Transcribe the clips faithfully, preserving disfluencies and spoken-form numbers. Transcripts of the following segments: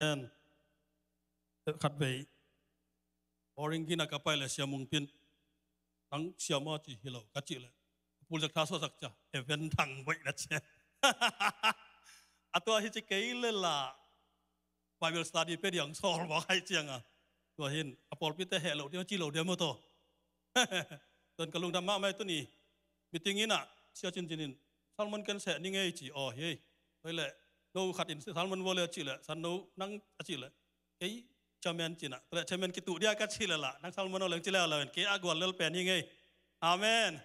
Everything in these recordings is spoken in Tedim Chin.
En, khatvei boring gina ka pai le Sia Mung Pin, "Nang sia maw?" ci hi lo ka cih le, "Pulzek tha suaksak cia, event thang boih na cia." A tua hi ci kei le la Bible study pe diang sawl bawk hai cianga, tua hin a pawlpite heh lo dia ci lo dia maw taw. Tuan ka lungdam mahmah hi. Tuni meeting inah Sia Cin Cin in, "Salmon ken seh ni ngei," ci. "Aw hi ei." Tua hi le no khat in, "Salmon vua le," a cih le, "San no nang," a cih le, "Kei chairman," cinah, tua le chairman kituh dia ka cih le la, "Nang salmon aw leng," ci leuleu in, "Kei a gual lel pen hi ngei." Amen.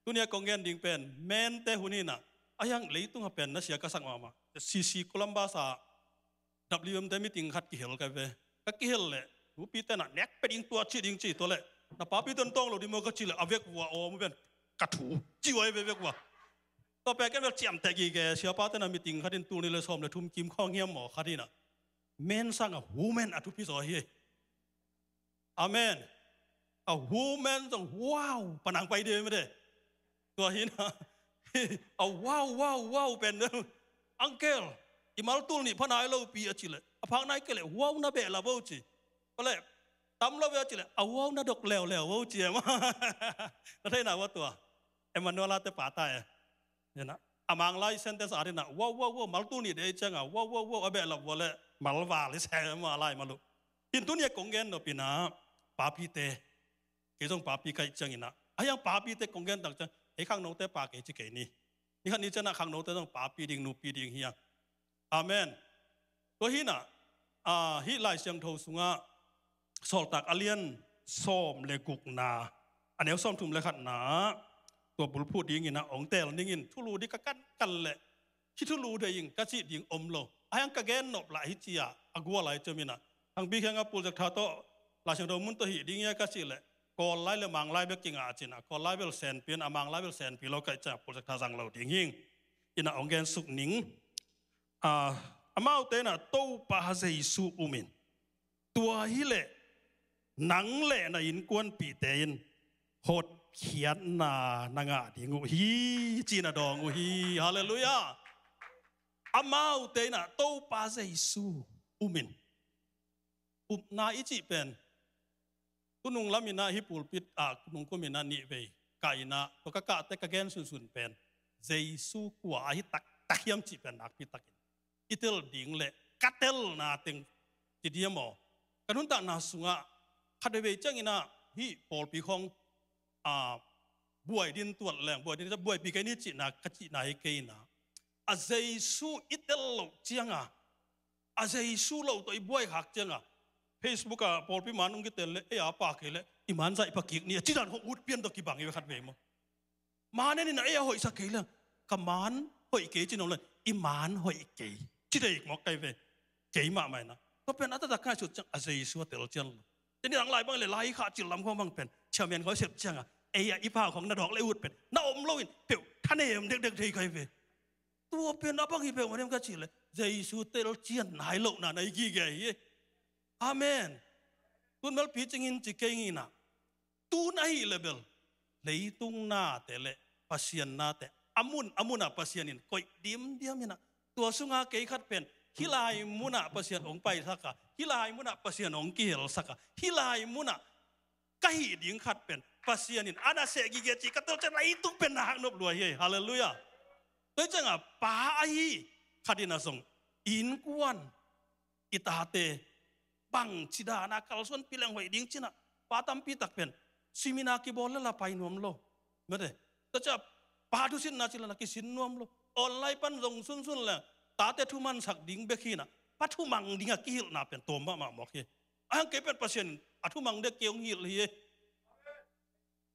Tunia kong gen ding pen mente hun inah, a hiang leitung a pen na sia ka sak mahmah. C C Columbus a W M te meeting khat kihel ka ve. Ka kihel le, nupite na nek pe ding tua ci ding ci, tua le, "Na papi tuan tawng lo ding maw?" ka cih le, "A vek vua aw mu pen ka thu," ci uai ve vek vua. Tua pen ken vel ciamteh gige, siapate na meeting khat in tul ni le sawm le thum kim khawng hiam maw khat inah, men sang a humen a thupi zaw hi. Amen. A humen zong, "Wow," panang pai de mede. Tua hinah, a "wow, wow, wow" pen, "Uncle, i maltul nih pha nai lo pi," a cih le, "A phak nai kei le wow na beh la vo," ci. Pale, "Tam lo ve," a cih le, "A wow na dok leuleu vo," ci em. Na theina vua tua Emmanuel a te pata e. Nena, a Manglai sentence a dinah, "Wow, wow, wow," maltul nih dei cianga, "Wow, wow, wow," a beh la vua le malval i sem a lai malu. Hin tunia kong gen nop inah, papite, kei zong papi ka hih cianginah, a hiang papite kong gen tak ciang, "Ei khangnote pa kei ci kei ni. Ni khat ni cianah khangnote zong papi ding, nupi ding hi a." Amen. Tua hinah, a, hih Lai Siangtho sungah Sawltak a lian sawm le gukna, a neu sawm thum le khatna, tua bulphuh dinginah ong tel ningin, thulu ding ka kankan le, hih thulu dei ing ka cih ding om lo. A hiang ka gen nop lah hi cia, a gual lai ciaminah, "Hang bi khianga pulzek tha tawh Lai Siangtho mun tawh hih ding ia," ka cih le, "Kawl lai le Manglai bek kingah," cinah, Kawl lai bel senpi in, a Manglai bel senpi lo ka hih cianga pulzek tha zang lo ding hing. Inah ong gen suk ning. A, amaute inah, "Topa Jesu um in, tua hileh nang le na innkuanpihte in hotkhiatna na ngah ding uh hi," ci-in a dawng uh hi. Halleluiah. Amaute inah, "Topa Jesu um in." Upna i cih pen, tunung laminah hih pulpit ah nungkuminah nihvei kah inah, tua ka kahte ka gen sunsun pen, Jesu kua ahi taktak hiam cih pen nakpitakin i tel ding le, ka telna teng ci diam aw. Ka nuntakna sungah khat veivei cianginah hih pawlpi khawng, a, buai din tuat leng, buai din, buaipi kei ni cihna, ka cihna hi kei inah, a Jesu i tel loh cianga, a Jesu lo tawh i buai khak cianga, Facebook ah pawlpi man ong kitel le, "Ei a pa kei le i man zaih pakik ni," a cidan khawng ut pian tawh kibang i ve khat vei maw. Man en inah, "Ei a hoihsa kei le, ka man hoih kei," ci nong le, "I man hoih kei," ci dei mawk kai ve. Kei mahmah inah, tua pen a taktak ngaihsut ciang a Jesu a tel cian lo. Teni dang lai bang le lai khah cil lam khawng bang pen, chairman khawng sep cianga, "Ei a i pa khawng na dawk le ut pen na om loin peuh thanem dekdek thei kai ve." Tua pen a bang hi peuh manem ka cih le, Jesu tel cian nai lohna na i gige hi. Amen. Tun melpi cingin ci kei nginah, tun ahih le bel leitung nate le Pasian nate a mun a munah Pasian in koih dimdiam inah, tua sunga kei khat pen hih lai munah Pasian ong paisaka, hih lai munah Pasian ong kihelsaka, hih lai munah ka hih ding khat pen Pasian in a naseh gige cih ka tel ciang leitung pen na hak nop lua hi. Halleluiah. Tua hi cianga pa ahi khat inah zong innkuan i tate bangci dana kalsuanpih leng hoih ding cinah, pa tampi tak pen seminar kibawl le la pai nuam lo. Mate, tua cia pa thusinna ci le la kisin nuam lo. Online pan zong sunsun leng tate thumansak ding bek hinah, pa thumang dinga kihilhna pen tawm mahmah mawk hi. A hang kei pen Pasian in a thumang dek kei hong hilh hi.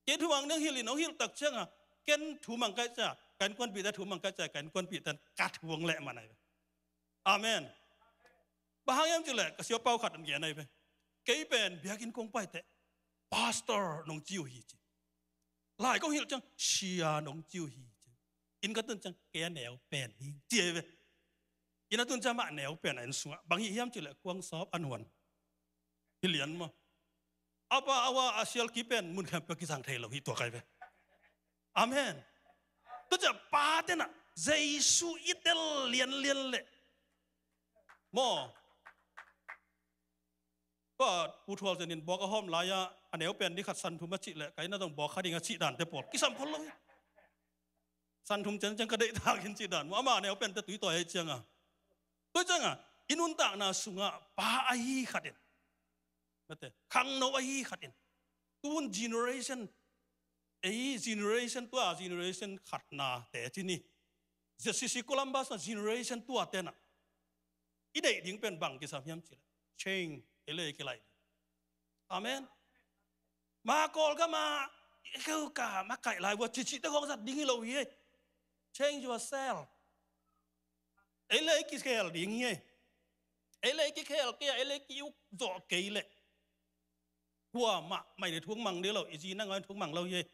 Kei thumang dek hilh in hong hilh tak cianga, ken thumang kai cia, ka innkuanpihte thumang kai cia, ka innkuanpihte ka thuang leh man ai. Amen. Bang hang hiam cih leh ka siapau khat in gen ai ve. Kei pen biakinn kong paiteh pastor nong ci uh hi ci. Lai kong hilh ciang sia nong ci uh hi ci. Inn ka tun ciang kei a neu pen hi ci ai ve. Inn a tun ciang mah neu pen a inn sungah. Bang hih hiam cih leh kuang sawp a nuan. Hi lian maw. A pa a ua a sial kipen mun khempeuh kizang thei lo hi tua kai ve. Amen. Tua ciah pate nah Jesu i tel lianlian leh maw, Tua Pu Thual Zen in bawk a hawm lai-a a neu pen ni khat san thum a cih leh ka inn ah zong bawk kha ding a cih dante pawl kisam khol lo hi. San thum ciang ciang ka deih takin cih dan maw, ama neu pente tui tawi hi cianga. Tua cianga i nuntakna sungah pa ahi khatin, mate, khangno ahi khatin, tun generation, ei generation tua generation khatna te ci ni. Zia sisi Columbus na generation tua tenah i deih ding pen bang kisam hiam cih leh change, ei le ei kilaih ding. Amen. Ma Kawlgam ah i keu ka ma kaih lai vua cicih te khawng zat ding hi lo hi ei. Change yourself. Ei le ei kikhel ding hi ei. Ei le ei kikhel kei a, ei le ei ki-uk zawh kei leh kuamah mai le thuk mang ding lo, i zi na ngawin thuk mang lo hi ei.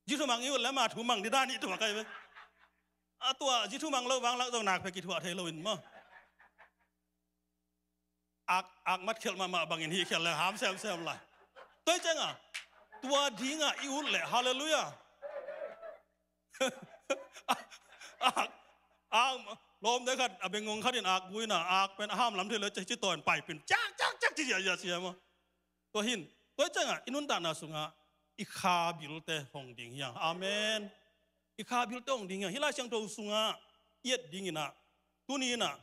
Zi thumang i ut le ma thumang ding dan i tuak ai ve. A tua zi thumang lo vanglak zong nak phe kithuah thei lo in maw. Ak, ak mat khialh mahmah bangin hih khialh le ham semsem lai. Tua hi cianga tua dinga i ut le, halleluiah. Ak, ak, lawm de khat a bengong khatin ak guina ak pen a ham lam thei le ci, ci tawn pai pin ciak ciak ciak ci ziahziah sia maw. Tua hin, tua hi cianga i nuntakna sungah i kha bilte hong ding hiang. Amen. I kha bilte hong ding hiang. Hih Lai Siangtho sungah i et dinginah, tuninah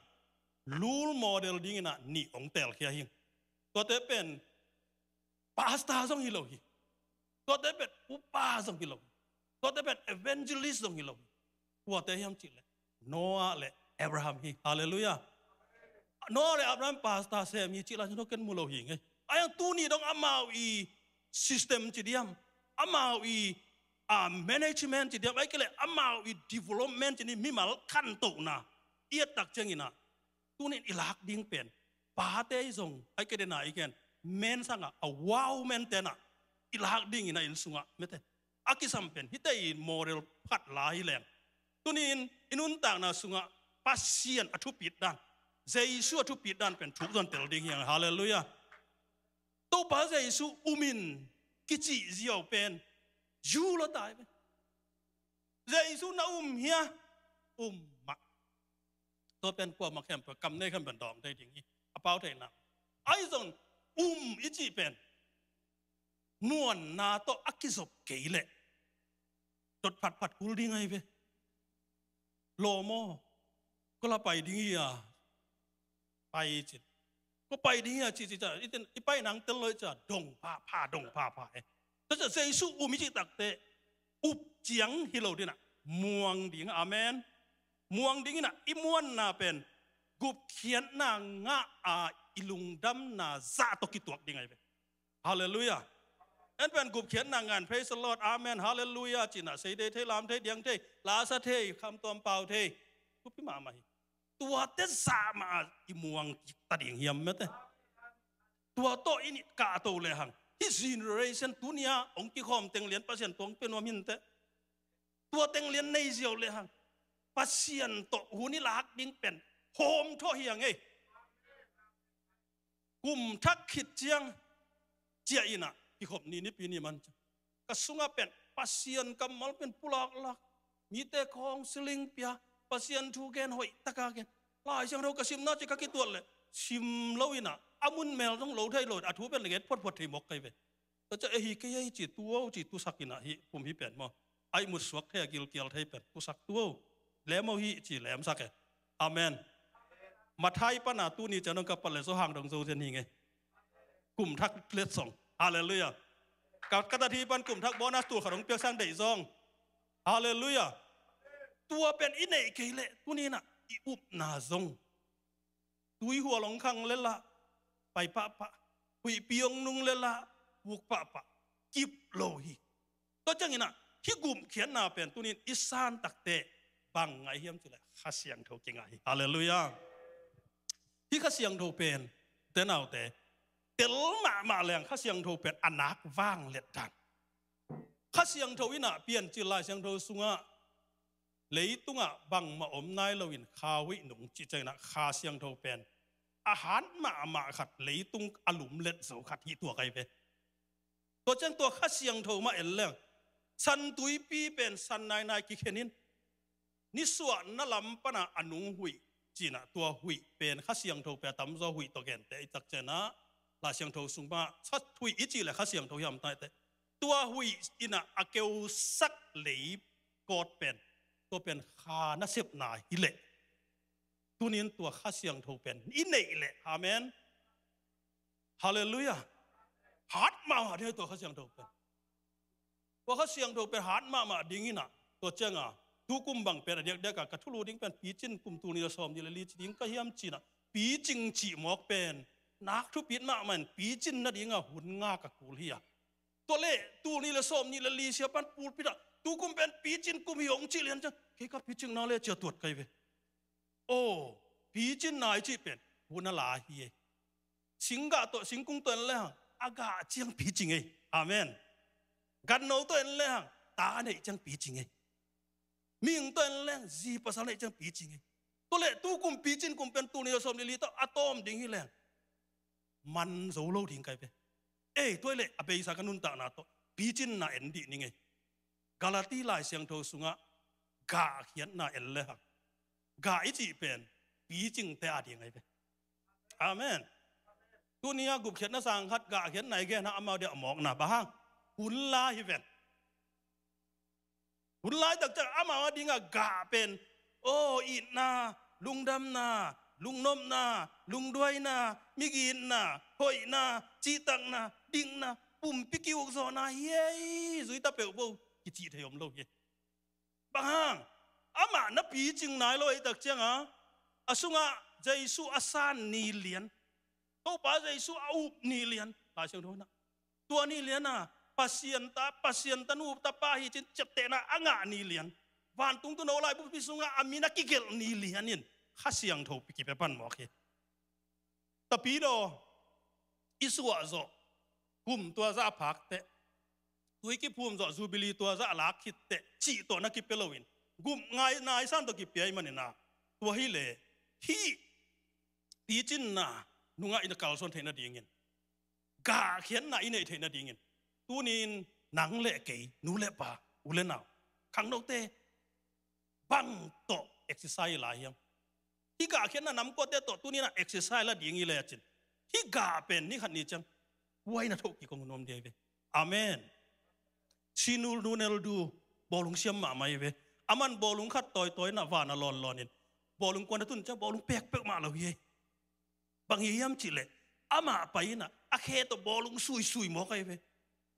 role model dinginah nih hong telkhia hing. Tuate pen pastor zong hi lo hi. Tuate pen upa zong hi lo hi. Tuate pen evangelist zong hi lo hi. Kuate hiam cih leh Noah le Abraham hi. Halleluiah. Noah le Abraham pastor sem hi cih Lai Siangtho ken mu lo hi ngei. Ai ang tuni dong amau i system ci diam, amau i, ah, management ci diam, ai kei leh amau i development ci ni, mimal khantohna i et tak cianginah tunin i lak ding pen pate i zong, ai kei dena i ken men sangah a wow men tenah i lak dinginah inn sungah mete a kisam pen hite i model phat la hi leng. Tunin i nuntakna sungah Pasian a thupit dan, Jesu a thupit dan pen thuk zon tel ding hiang. Halleluiah. Topa Jesu umin kicih ziau pen zu lo tai pen. Jesu na um hia? Um mah. Tua pen kuamah khempeuh kam nei khempeuh dawng thei ding hi. A pau theihna ai zong um i cih pen muanna tawh a kizop kei leh dot phatphat kul ding ahi ve. Lawm aw, ko la pai ding hi a, pai cin. Ko pai ding hi a ci ci ca, i pai nang tel loi ca, dong phapha, dong phapha e. Tua ca Jesu um i cih takte up ciang hi lo dinah muang ding. Amen. Muang dinginah i muanna pen gupkhiatna ngah a i lungdamna zah tawh kituak ding ahi ve. Halleluiah. En pen gupkhiatna ngan, praise the Lord, amen, halleluiah cinah sei dei thei, lam thei, diang thei, lasa thei, khamtuam pau thei. Thupi mahmah hi. Tuate zah mah a i muang kik ta ding hiam mete. Tua tawh i nih kahto lehang hih generation tunia hong kikhawm tenglian Pasian tuang pia nuam hinte. Tua tenglian nei ziau lehang Pasian tawh hun i lak ding pen hawm thawh hiang ei. Kum thak khit ciang ciah inah kikhop ni nipi ni man ciang ka sungah pen Pasian kammal pen pulaklak, mite counseling pia, Pasian thu gen hoih taka gen. Lai Siangtho ka simna ci ka kituat leh sim lo inah a mun mel zong lo thei lo a thu pen nget photphot thei mawk kai ve. Tua ca e hi kei ei ci tu o ci tusak inah hih kum hi pen maw. Ai mutsuak thei a gilkial thei pen tusak tu o. Lem o hih ci lemsak e. Amen. Mathai pana tuni ciang dong ka pat le Johan dong zo zen hi ngei. Kum thak letsong. Halleluiah. Ka, ka tat hi pan kum thak bonus tul khat hong piak sang deih zong. Halleluiah. Tua pen i neih kei leh tuninah i upna zong tui hual hong khang le lah pai pahpah, huihpi hong nung le lah vuk pahpah, kip lo hi. Tua cianginah hih gupkhiatna pen tunin i san takte bang ngah hiam cih leh Kha Siangtho kingah hi. Halleluiah. Hih Kha Siangtho pen te naute tel mahmah leng Kha Siangtho pen a nak vang let dan. Kha Siangtho inah Piancil Lai Siangtho sungah leitungah bangmah om nai loin kha huih nung cih cianginah Kha Siangtho pen a hat mahmah khat, leitung a lumlet zo khat hih tua kai ve. Tua ciang tua Kha Siangtho mah en leng San Tuipi pen san nainai kikhen in nisuahna lam pana a nung huih cinah tua huih pen Kha Siangtho pen a tamzaw huih tawh gente i tak cianah Lai Siangtho sung bangah sa huih i cih leh Kha Siangtho hiam taiteh. Tua huih in ah a keusak lei kawt pen, tua pen Kha nasepna hi leh, tunin tua Kha Siangtho pen i neih leh, amen. Halleluiah. Hat mahmah ding hi tua Kha Siangtho pen. Tua Kha Siangtho pen hat mahmah ding in ah, tua ciangah tukum bang pen a diakdiak ah ka thulu ding pen picin kum tul nih le sawm nih le li ci ding ka hiam ci-in ah, picing cih mawk pen nak thupit mahmah in picin nadingah hun nga ka kul hi a. Tua leh tul nih le sawm nih le li sia pan pulpit ah tukum pen picin kum hi hong cih lian ciang kei ka picing na le cia tuat kai ve. Aw, picin nai cih pen hun a la hi ei. Singgah tawh singkung tawh en lehang a gah ciang picing ei. Amen. Ganno tawh en lehang ta a neih ciang picing ei. Mihing tawh en lehang zi pasal neih ciang picing ei. Tua leh tukum picin kum pen tul nih le sawm nih le li tawh a tawm ding hi lehang man zo lo ding kai ve. Ei, tua hi leh a beisa ka nuntakna tawh picinna en dih ning ei. Galati Lai Siangtho sungah gahkhiatna en lehang gah i cih pen picingte a ding ahi ve. Amen. Tuni-ah gupkhiatna sang khat gahkhiatna i genna amau dia a mawkna bang hang hun la hi ven. Hun lai taktak amau a dingah gah pen, aw, itna, lungdamna, lungnopna, lungduaina, migitna, hoihna, cihtakna, dikna, pumpi ki-ukzawhna hi ei, zuita peuh bo kicih thei om lo hi ei. Bang hang, amah na picing nai lo ei tak ciangah a sungah Jesu a san ni lian, Topa Jesu a up ni lian Lai Siangtho in ah, tua ni lian ah Pasian ta, Pasian tanu tapa hi cin ciaptehna a ngah ni lian, vantung tuuno laibunpi sungah a min a kigelh ni lian in Kha Siangtho pi kipia pan mawk hi. Tapidaw i suah zawh, kum tua zah a phak teh, tui kiphum zawh, Jubilee tua zah a lak khit teh cih tawh na kipia loin gup ngai naisan tawh kipia ahih manin ah, tua hi leh hih picinna nungah i na kalsuan theih nadingin, gahkhiatna i neih theih nadingin, tunin nang le kei, nu le pa, u le nau, khangnote, bang tawh exercise la hiam? Hih gahkhiatna namkuate tawh tunin ah exercise la ding hi lecin, hih gah pen ni khat ni ciang huai na thoh kik kong nuam ding hi ve. Amen. Sinu Ronaldo bawlung siam mahmah hi ve. Aman bawlung khat tawitawi in ah van a lawnlawnin bawlung kuan a tun ciang bawlung pek peuhmah lo hi ei. Bang hi hiam cih leh amah pai in ah a khe tawh bawlung suisui mawk ahi ve.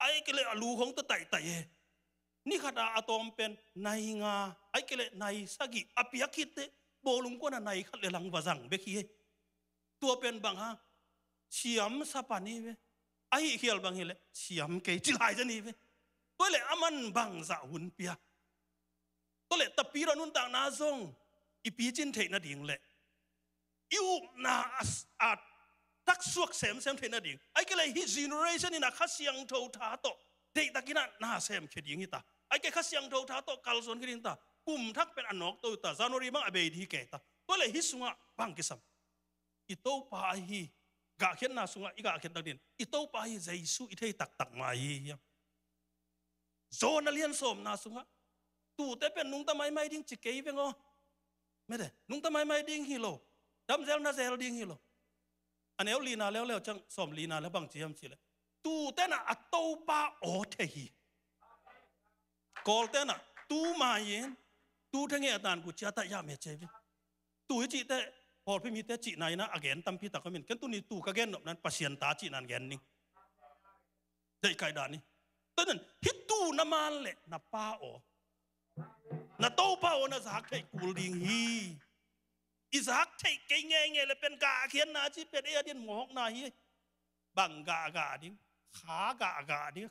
Ahih kei leh a lu khong tawh taihtaih hi. Ni khat a a tawm pen nai nga, ahih kei leh nai sagih a piak khit teh bawlung kuan ah nai khat le lang va zang bek hi ei. Tua pen bang hang, siam sa pan hi ve. Ahih khial bang hi leh siam kei ci lai zen hi ve. Tua leh aman bangzah hun pia? Tua leh tapidaw nuntakna zong i picin theih nading leh i upna a, a taksuak semsem theih nading, ahih kei leh hih generation in ah Kha Siangtho tha tawh deihtakin ah na semkhia ding hi ta. Ahih kei leh Kha Siangtho tha tawh kalsuan khia ding hi ta. Kum thak pen a nawkto hi ta. January bang a bei ding hi kei ta. Tua leh hih sungah bang kisam? I Topa ahi, gahkhiatna sungah i gahkhiat tak dingin i Topa ahi Jesu i thei taktak mah ahi hiam? John a lian sawmna sungah, tute pen nungta maimai ding ci kei veng aw. Mete, nungta maimai ding hi lo. Damzel na zel ding hi lo. A neu lina leuleu ciang sawm lina le bang ci hiam cih leh, tute in ah a Topa aw thei hi. Kawlte in ah tu mai-in, tu thengeh a tan ku cia ta yah meh ci hi ve. Tu i cih teh pawlpi mite cihna in ah a gen tampi tak om in, ken tuni tu ka gen nopna in Pasian ta cihna in gen ning. Deih kaih dah ni. Tua in hih tu na man leh na Pa aw, na Topa aw na zak theih kul ding hi. I zak theih kei ngeingei leh pen gahkhiatna cih pen ei a dingin mawkna hi. Bang gahgah ding, kha gahgah ding.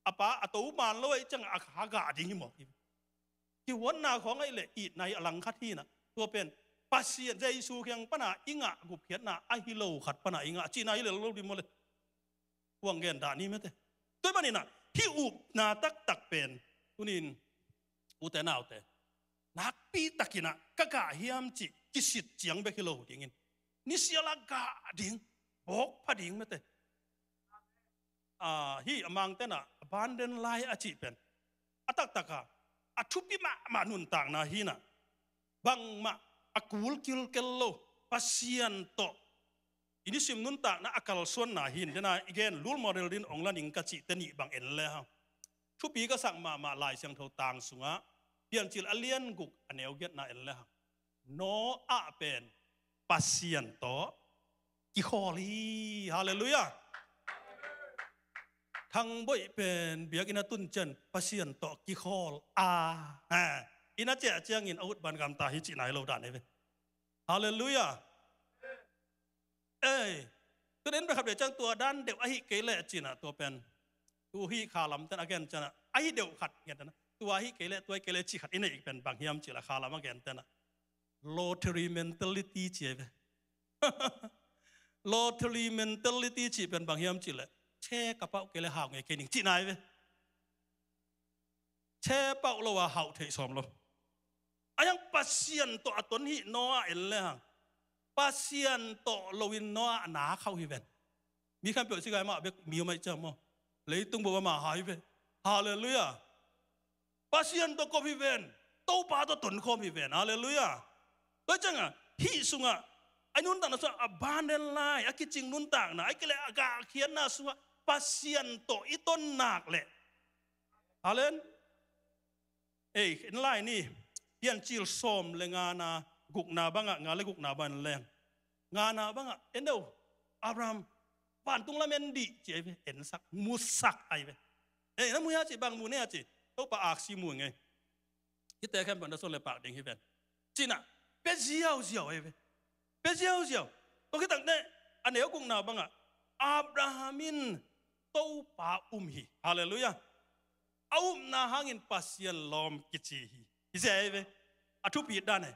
A pa a to man lo ahih ciang a kha gah ding hi mawk hi. Kihuatna khawng ahih leh itna hi a lang khat hi in ah, tua pen Pasian Jesu kiang pan a i ngah gupkhiatna ahi lo khat pan a i ngah cihna hi lel lo ding maw le. Kuang gen dah ni mete. Tua ahih manin ah hih upna taktak pen tunin ute naute, nakpi takin ah ka gah hiam cih kisit ciang bek hi lo dingin, nisial a gah ding, bawk pha ding mete. Ah, hih a Mangte in ah abundant life a cih pen a taktak a, a thupi mahmah nuntakna hi in ah, bangmah a kul kilkel lo, Pasian tawh i nisim nuntakna a kalsuanna hi in, dena i gen lul model din ong la ning ka cihte nih bang en le hang. Thupi ka sak mahmah Lai Siangtho tang sungah, Piancil a lian guk a neu giatna en le hang. Noah pen Pasian tawh kikhawl hi. Halleluiah. Thangboih pen biakinn a tun ciang Pasian tawh kikhawl a, ha, inn a ciah ciangin a ut ban gamta hi cihna hi lo dan hi ve. Halleluiah. Ei, tu den pen khat ve ciang tua dan deuh ahi kei leh cihna tua pen, tu hi khalam ten a gen ciangin ahi deuh khat ngen ten, tua ahi kei leh, tua ahi kei leh cih khat i neih pen bang hiam cih leh khalam a gen ten, lottery mentality ci hi ve. Lottery mentality cih pen bang hiam cih leh, che ka pauh kei leh hau ngei kei ning cihna hi ve. Che pauh lo a hauh theih sawm lo. A hiang Pasian tawh a ton hi. Noah en le hang, Pasian tawh loin Noah a na khauh hi ven. Mi khempeuh si gai mah bek mi om aih ciang maw, leitung bup a mah hai ve. Halleluiah. Pasian tawh kop hi ven. Topa tawh tonkhawm hi ven. Halleluiah. Tua ciangah hih sungah, a nuntakna sungah abundant life, a kicing nuntakna, a kileh a gahkhiatna sungah Pasian tawh i ton nak leh, halleluiah. Ei, en lai ni, Piancil sawm le ngana gukna bangah, nga le gukna bang en leng. Ngana bangah en deuh, Abraham, vantung lam en dih ci hi ve, ensak, musak ahi ve. Ei, na mu hia ci, bang mu ne a ci, Topa aksi mu ngei. Hihte khempeuh na suan le pak ding hi ven. Cihna, pia ziauziau ahi ve. Pia ziauziau. Tua khit tak teh, a neu gukna bangah, Abraham in Topa um hi. Halleluiah. A upna hangin Pasian lawm kici hi. Hi zia hi ve. A thupi dan hi.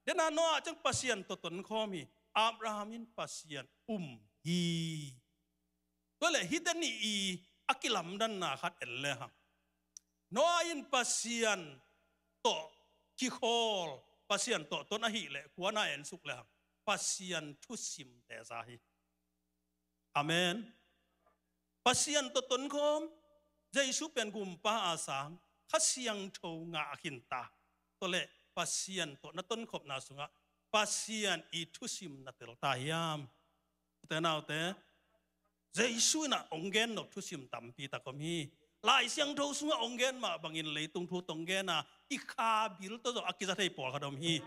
Dena Noah ciang Pasian tawh tonkhawm hi. Abraham in Pasian um hi. Tua leh hihte nih i a kilamdanna khat en le hang. Noah in Pasian tawh kikhawl, Pasian tawh ton ahih leh kuana ensuk le hang, Pasian thusimte za hi. Amen. Pasian tawh tonkhawm, Jesu pen gumpa a sang, Kha Siangtho ngah a khinta. Tua leh Pasian tawh na tonkhopna sungah Pasian i thusim na telta hiam? Ute naute, Jesu in ah ong gen nop thusim tampi tak om hi. Lai Siangtho sungah ong gen mah bangin leitung thu tawh ong gen a, i kha bil tawh zong a kiza thei pawlkhat om hi.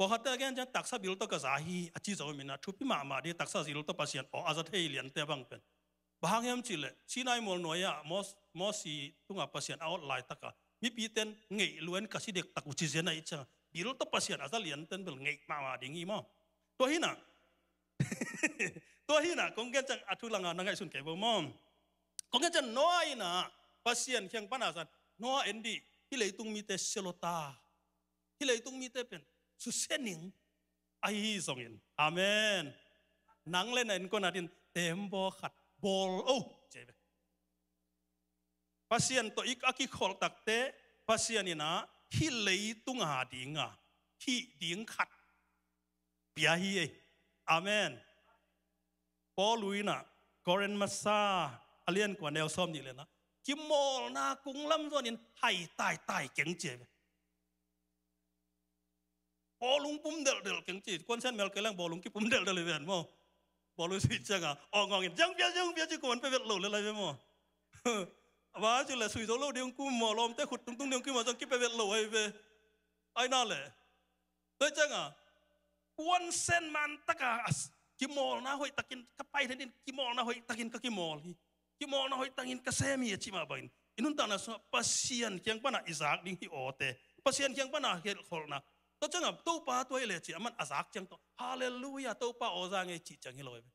Pawlkhatte a gen ciang taksa bil tawh ka za hi a ci zo min a, thupi mahmah ding, taksa bil tawh Pasian aw a za thei liante bang pen. Bang hang hiam cih leh Sinai mual nuai-ah Mos-, Mosi tungah Pasian a awt laitakah mipite'n ngeih lua-in ka si dektak uh ci zen ahih ciangah bil tawh Pasian a za liante'n bel ngeih mahmah ding hi maw. Tua hi-in ah, tua hi-in ah kong gen ciang a thu langah na ngaihsun kei vo maw. Kong gen ciang Noah in ah Pasian kiang pan a zan, Noah en dih, hih leitung mite sia lo ta. Hih leitung mite pen susia ning ahi hi zongin. Amen. Nang le na innkuan adingin tembaw khat bawl o, ci hi ve. Pasian tawh i a kikholh takteh Pasian in ah hih leitung adingin hih ding khat pia hi ei. Amen. Paul in ah Korin masa a lian kua neu sawm nih le na, kimawlna kung lam zuanin hai taitai keng, ci hi ve. Bawlung pum delhdelh keng ci, kuansian mel kei leng bawlung kipum delhdelh hi ven maw. Bawlung sui ciangah awng awngin, ciang pia, ciang pia ci, kuaman pia vet lo le lai ve maw. A va ci leh sui zo lo ding kum maw, lawmte khut tungtung ding kum maw, ciang kipia vet lo ahi ve. Ahi na leh. Tua ciangah kuansian man takah, as, kimawlna hoih takin ka pai thei ding, kimawlna hoih takin ka kimawl hi. Kimawlna hoih takin ka sem hi a cih mah bangin i nuntakna sungah Pasian kiang panah i zak ding hi awte. Pasian kiang panah kholhna. Tua ciangah Topa tua hi leh ci-a aman a zak ciang tawh, Halleluiah, Topa aw za ngei cih ciang hi lo hi ve.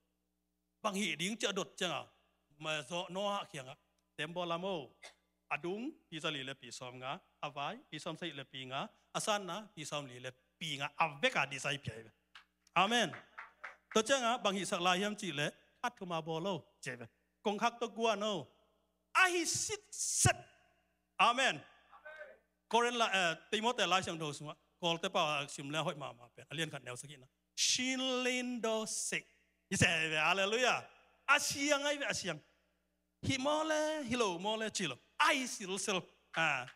Bang hih ding ci-a dot ciangah, ma zawh Noah kiangah, tembaw lam o, a dung pi zali le pi sawmnga, a vai pi sawmsagih le pi nga, a sanna pi sawmli le pi nga, a veka design pia hi ve. Amen. Tua ciangah bang hihsak lai hiam cih leh, khat thum a bawl o, ci hi ve. Kongkhak tawh guan o. Ahi sitset. Amen. Korin la, eh, Timote Lai Siangtho sungah Kawlte pau a sim le hoih mahmah pen, a lian khat neu sagihna, Shinlin do sek. Hi se ve, halleluiah. A siang ahi ve, a siang. Hi maw le, hi lo maw le ci lo. Ahi silsel. Ah.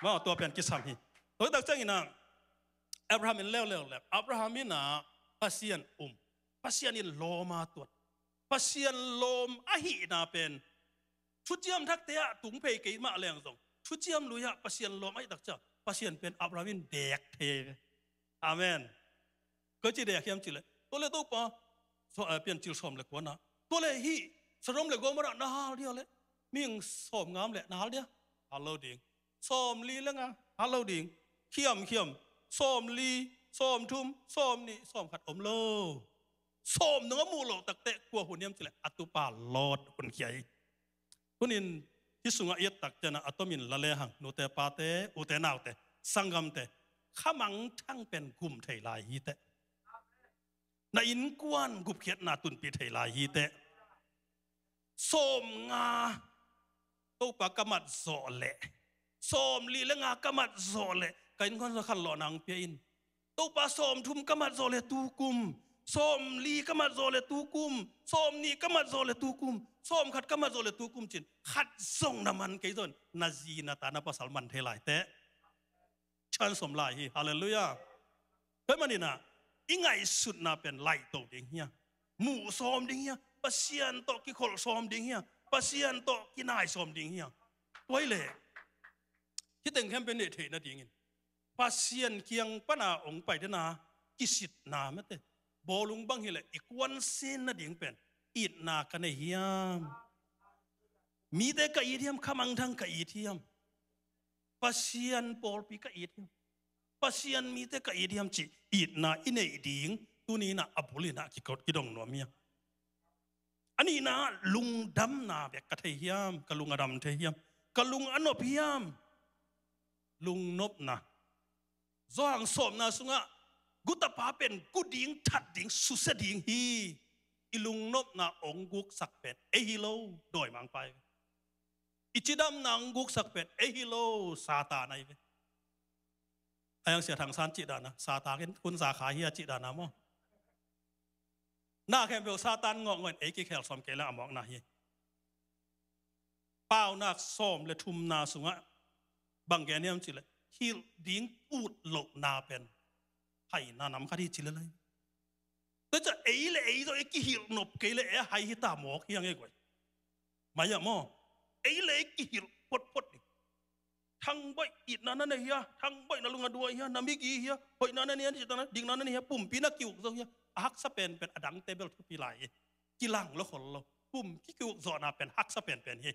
Maw, tua pen kisam hi. Tua tak ciangin ah, Abraham in leuleu le, Abraham in ah Pasian um. Pasian in lawm a tuat. Pasian lawm ahihna pen thuciam thakte ah tung phei kei mah leng zong, thuciam lui-ah Pasian lawm ahih tak ciang, Pasian pen Abraham in deek thei ve. Amen. Koi ci deek hiam cih leh, tua leh Topa, so, eh, Piancil sawm le kuana, tua leh hih Sodom le Gomorrah na hal dia leh, mihing sawmnga om leh na hal dia? Hal lo ding. Sawmli le nga, hal lo ding. Khiamkhiam, sawmli, sawmthum, sawmnih, sawmkhat om lo. Sawm nung a muh loh takteh kua hun hiam cih leh, a tupa Lot hun khia hi. Tunin hih sungah i et tak ciangin a tomin la lehang, nute pate, ute naute, sanggamte, khamangthang pen gum thei lai hi teh. Na innkuan gupkhiatna tunpih thei lai hi teh. Sawmnga Topa ka mat zawh leh, sawmli le nga ka mat zawh leh, ka innkuan sungah khanlawhna hong pia in. Topa, sawmthum ka mat zawh leh tu kum, sawmli ka mat zawh leh tu kum, sawmnih ka mat zawh leh tu kum, sawmkhat ka mat zawh leh tu kum ci-in, khat zong na man kei zong, na zi na ta na pasal man thei lai teh. Chance om lai hi. Halleluiah. Tua ahih manin ah, i ngaihsutna pen laih to ding hi a, muh sawm ding hi a, Pasian tawh kikholh sawm ding hi a, Pasian tawh kinai sawm ding hi a. Tua ahih leh, hih teng khempeuh neih theih nadingin Pasian kiang pan a hong pai den a kisitna mate, bawlung bang hi leh i kuansin nading pen itna ka nei hiam? Mite ka it hiam, khamangthang ka it hiam? Pasian pawlpi ka it hiam? Pasian mite ka it hiam cih itna i neih ding tuni-in ah a bul in ah kikot kidong nuam hi a. A nihna, lungdamna bek ka thei hiam? Ka lung a dam thei hiam? Ka lung a nop hiam? Lungnopna. Johan sawmna sungah, gu tapa pen gu ding, that ding, susia ding hi. I lungnopna hong guksak pen ei hi lo, dawimangpa hi. I cidamna hong guksak pen ei hi lo, Satan ahi ve. A hiang Sia Thang San cih dan a, Satan in hun za kha hi a cih dan a maw. Na khempeuh Satan ngawh ngawh in ei kikhel sawm kei leng a mawkna hi. Paunak sawm le thumna sungah bang gen hiam cih leh, hilh ding ut lohna pen haina nam khat hi ci lel lai. Tua ciang ei le ei zong ei kihilh nop kei leh ei hai hi ta mawk hi a ngei guai. Mai ah maw. Ei le ei kihilh photphot ding. Thangbaih itna na nei hia, thangbaih na lung a duai hia, na migi hia, hoihna na nei hia, cihtakna, dikna na nei hia, pumpi na ki-uk zo hia, a haksa penpen a dangte bel thupi lai hi. Kilang lo khol lo. Pumpi ki-uk zawhna pen haksa penpen hi.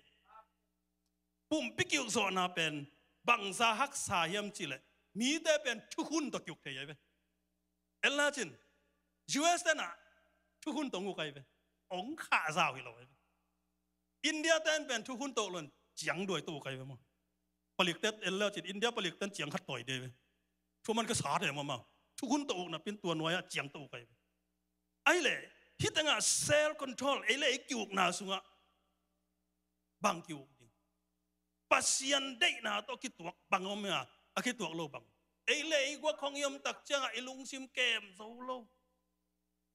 Pumpi ki-uk zawhna pen bangza haksa hiam cih leh, mite pen thukhun tawh ki-uk thei ahi ve. En la cin, U S ten ah thukhun tawh uk ahi ve. Hong khah zau hi lo ahi ve. India ten pen thukhun tawh lo-in ciang duai tawh uk ahi ve maw. Palikte en la cin, India palik ten ciang khat tawi ding ahi ve. Thu man ka sa ding maw maw. Thukhun tawh uk napi-in tua nuai-ah ciang tawh uk ahi ve. Ahih leh, hih tengah self control, ei le ei ki-ukna sungah bang ki-uk ding? Pasian deihna tawh kituak bang om hia, a kituak lo bang? Ei le ei guak khong i om tak ciangah i lungsim kem zo lo.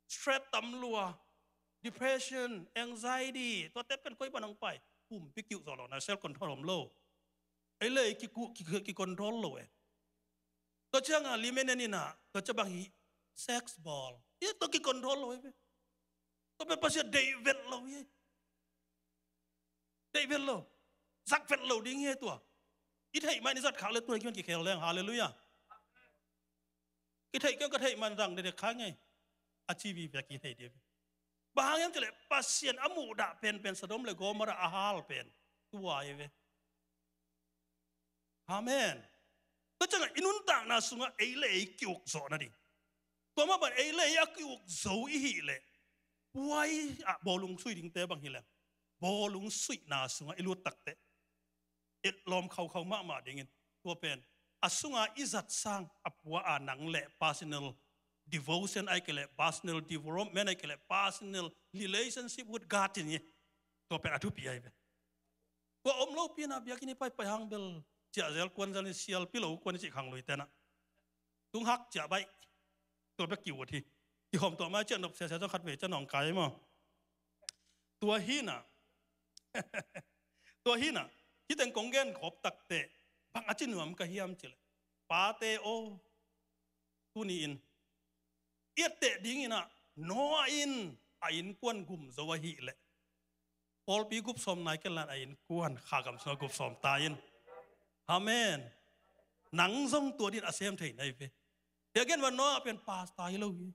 Stress tam lua, depression, anxiety, tuate pen koi pan hong pai? Pumpi ki-uk zawh lohna, self control om lo. Ei le ei ki-, ki-, ki-, ki-control lo e. Tua ciangah limit in ah, tua ciang bang hi, sex bawl. Hih tua ki-control lo hi ve. Tua pen Pasian deih vet lo hi. Deih vet lo. Zak vet lo ding hi tua. I theih mah in i zat khak leh tua hi kiman kikhel leng. Halleluiah. Kitheih kei, ka theih man zang dekdek kha ngei. A ci vive kitheih ding. Bang hang hiam cih leh Pasian a muhdah penpen Sodom le Gomorrah a hal pen tua hi ve. Amen. Tua ciangah i nuntakna sungah ei le ei ki-uk zawh nading. Tua mah bang ei le ei a ki-uk zo i hih leh, puai ah bawlung sui dingte bang hi leng, bawlung suihna sungah i lut takteh, etlawm khaukhau mahmah dingin, tua pen a sunga i zat sang a pua a nang le personal devotion ahi kei leh personal development ahi kei leh personal relationship with God in hi. Tua pen a thupi ahi ve. Tua om lopi-in ah biakinn i paipai hang bel ciahzel kuanzel in sialpi lo kuan i cih khang lui tenah tung hak ciah baih. Tua bek ki-ut hi. Kihawm tuah mai ciah nop siasia zong khat vei ciah nawngkai maw. Tua hi-in ah, tua hi-in ah, hih teng kong gen khop takteh bang a ci nuam ka hiam cih leh, pate aw, tuni-in I etteh dingin ah Noah in a innkuan gum zo ahih leh pawlpi gup sawm nai kei leh a innkuan Kha gam sungah gup sawm ta in. Amen. Nang zong tua dingin a sem thei na hi ve. Tua gen ua Noah pen pastor hi lo hi.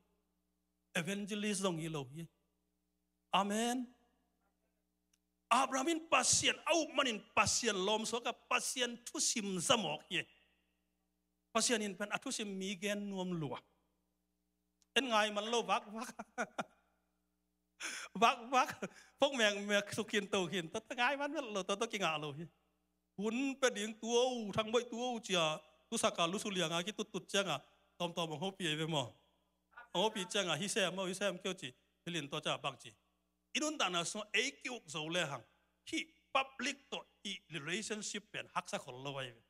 Evangelist zong hi lo hi. Amen. Abraham in Pasian a up manin Pasian lawm suak a, Pasian thusim za mawk hi. Pasian in pen a thusim mi gen nuam lua. En ngai man lo vakvak. Vakvak. Phok mekmek, suk khin, to khin, tua ngai man lo, tua tawh kingah lo hi. Hun pia ding tua uh, Thang Boih tua uh ci a, tu saka lu su lianga kituttut cianga tawmtawm hong hopih ei ve maw? Hong hopih cianga hi sem maw, hi sem kei uh ci. Hilin tua cianga bang ci, i nuntakna sungah ei ki-uk zo lehang hih public tawh hih relationship pen haksa khol lo ahi ve.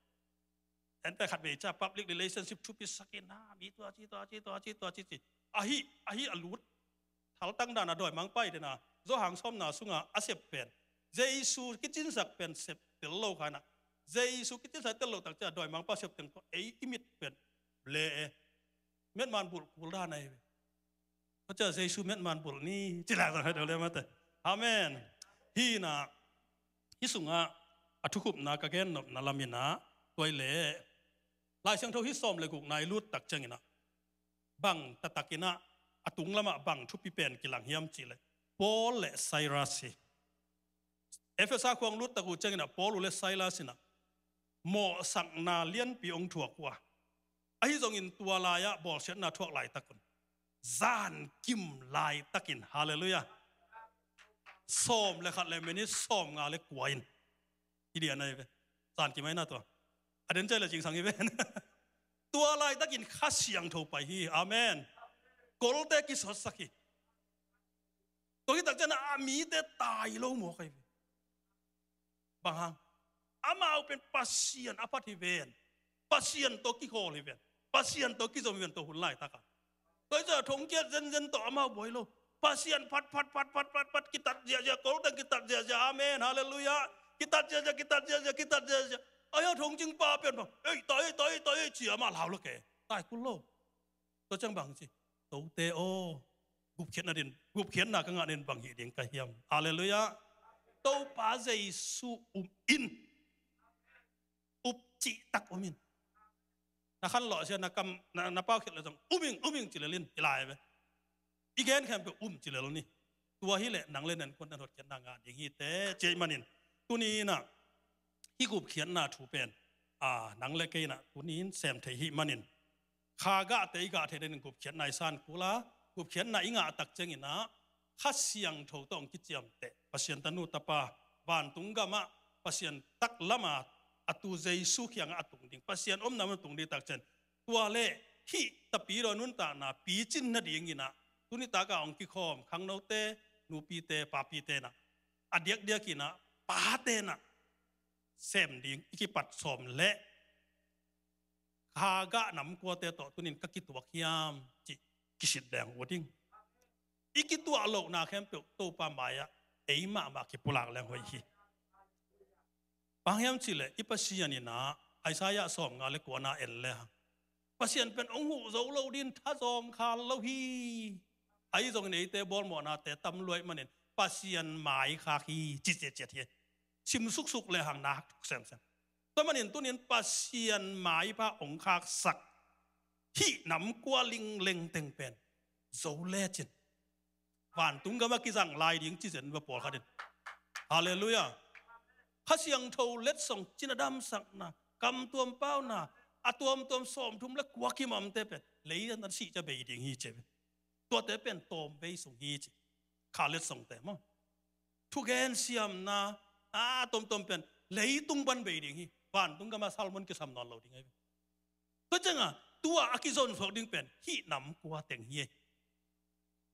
Ente khat vei ciang public relationship thupisak in, ha, mi tua ci, tua ci, tua ci, tua ci ci. Ahi, ahi a lut. Thaltang dana dawimangpa i dena Johan sawmna sunga a sep pen, Jesu kicinsak pen sep tel lo kha inah, Jesu kicinsak tel lo tak ciang dawimangpa sep teng tawh ei i mit pen le e. Metman bulh kul dan ahi ve. Tua ciang Jesu metman bulh ni ci lak zang hai deuh le mate. Amen. Hi inah, hi sungah a thukhupna ka gen nopna lam inah, tua i le Lai Siangtho hi sawm le gukna i lut tak ciang inah, bang taktak inah, a tung lamah bang thupi pen kilang hiam cih leh Paul le Silas hi. Efesa khua hong lut tak uh ciang inah Paul uh le Silas inah mawhsakna lianpi hong thuak uh a, ahi zongin tua lai-ah bawlsiatna thuak laitak un, zan kim laitakin, halleluiah, sawm le khat le minit sawm nga le kua in, hi dian ahi ve. Zan kim ahi na tua, a den ciang le cingsang hi ve. Tua laitakin Kha Siangtho pai hi. Amen. Kolte kisawtsak hi. Tua hi tak ciang a mite tai lo mawk ahi ve. Bang hang? Amau pen Pasian a phat hi ven. Pasian tawh kikhawl hi ven. Pasian tawh kizom hi ven tua hun laitak a. Tua hi ciang thongkiat zenzen tawh amau buai lo. Pasian phat, phat, phat, phat, phat, phat, kitat ziahziah, kolte kitat ziahziah. Amen. Halleluiah. Kitat ziahziah, kitat ziahziah, kitat ziahziah. Ai-a thongcingpa pen bang, ei, tai, tai, tai, ci amah lau lo ke. Tai kul lo. Tua ciang bang ci, Tote aw, gupkhiatna din, gupkhiatna ka ngah din bang hih ding ka hiam? Halleluiah. Topa Jesu um in. Up cihtak um in. Na khan lawh sia, na kam, na, na pau khiat le zong, um ing, um ing ci lel in, hi lai ve. I gen khempeuh um ci lel ni. Tua hi leh nang le nang kuan nan hotkhiatna ngah ding hi te, ci ahih manin. Tuni inah, hih gupkhiatna thu pen, a, nang le kei inah tuni in sem thei hih manin, kha gahte i gah thei dingin gupkhiatna i san kul a, gupkhiatna i ngah tak ciang inah Kha Siangtho tawh hong kiciamteh Pasian tanu tapa, vantung gamah Pasian taklam a, a tu Jesu kiangah a tung ding, Pasian omna mun a tung ding tak ciang, tua le hih tapidaw nuntakna picin nading inah tuni tak a hong kikhawm khangnote, nupite, papite inah a diakdiak inah pate inah sem ding i kipat sawm leh, kha gah nam kuate tawh tuni in ka kituak hiam cih kisit leng uh ding. I kituah lohna khempeuh Topa mai-ah ei mahmah kipulak leng hoih hi. Bang hiam cih leh i Pasian inah Isaiah sawm nga le kuana en le hang, Pasian pen hong huh zo lo dingin thazawng khal lo hi. Ahi zongin eite bawlmawhnate tam lua ahih manin Pasian mai khak hi ci ciatciat hi. Sim suksuk le hang na thuk semsem. Tua manin tuni in Pasian maipha hong khaksak hih nam kua lingleng teng pen zo lecin vantung gamah kizang lai ding ci zen va pawlkhat in. Halleluiah. Kha Siangtho letsong, cina damsakna, kamtuam pauna, a tuamtuam sawmthum le kua kimamte pen lei nan sih cia bei ding hi ci ve. Tuate pen tawmvei sung hi ci. Kha letsongte maw, thugen siamna, a tuamtuam pen leitung pan bei ding hi. Vantung gamah sermon kisam nawn lo ding ahi ve. Tua ciangah tua a kizonsuak ding pen hih nam kua teng hi.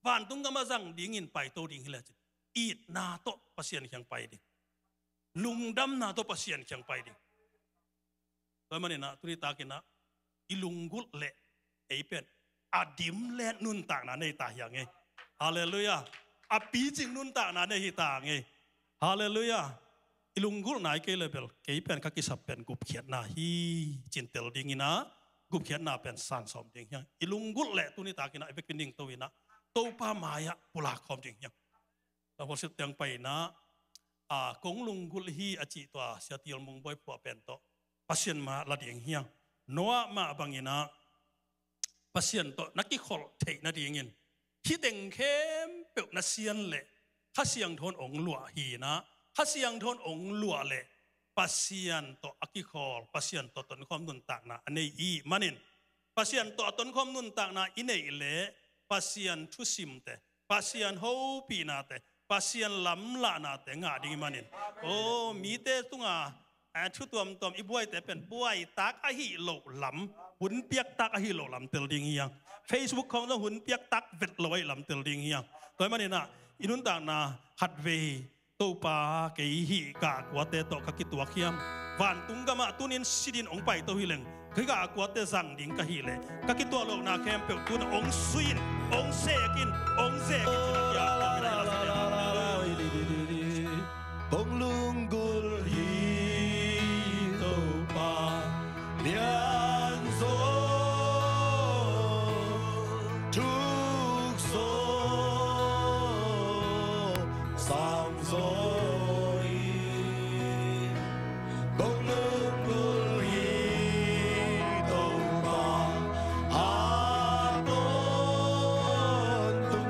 Vantung gamah zang dingin paito ding hi lecin, itna tawh Pasian kiang pai ding, lungdamna tawh Pasian kiang pai ding. Tua maninah tuni takinah i lunggulh leh ei pen a dim le nuntakna nei ta hi a ngei. Halleluiah. A picing nuntakna nei hi ta a ngei. Halleluiah. I lunggulh nai kei le bel kei pen ka kisap pen gupkhiatna hi cin tel dinginah gupkhiatna pen san sawm ding hi hang. I lunggulh leh tuni takin ah i biakinn ding to in ah Topa mai-ah pulak khawm ding hi hang. Tua worship tiang pai in ah, a, kong lunggulh hi a cih tua Sia Til Mung Bawi phuah pen tawh Pasian mai-ah la ding hi hang. Noah mah bangin ah Pasian tawh na kikholh theih nadingin hih teng khempeuh na sian leh Kha Siangtho in hong luah hi in ah, Kha Siangtho in hong luah leh Pasian tawh a kikholh, Pasian tawh tonkhawm nuntakna a nei i hih manin, Pasian tawh a tonkhawm nuntakna i neih leh Pasian thusimte, Pasian hopihnate, Pasian lamlahnate ngah ding i hih manin, aw, mite tunga, a, thu tuamtuam i buaite pen buaitak ahih loh lam, hun piaktak ahih loh lam tel ding hi hang. Facebook khawng zong hun piaktak vet lo ahih lam tel ding hi hang. Tua hih manin ah i nuntakna khatvei Topa, kei hih gah kuate tawh ka kituak hiam? Vantung gamah tunin sidin hong paito hi leng, kei gah kuate zang ding ka hih leh ka kituak lohna khempeuh tun hong sui in, hong sek in, hong zek in. Kong lunggulh hi Topa, lianzaw, thukzaw, samzaw hi. Kong lunggulh hi Topa, a tawntung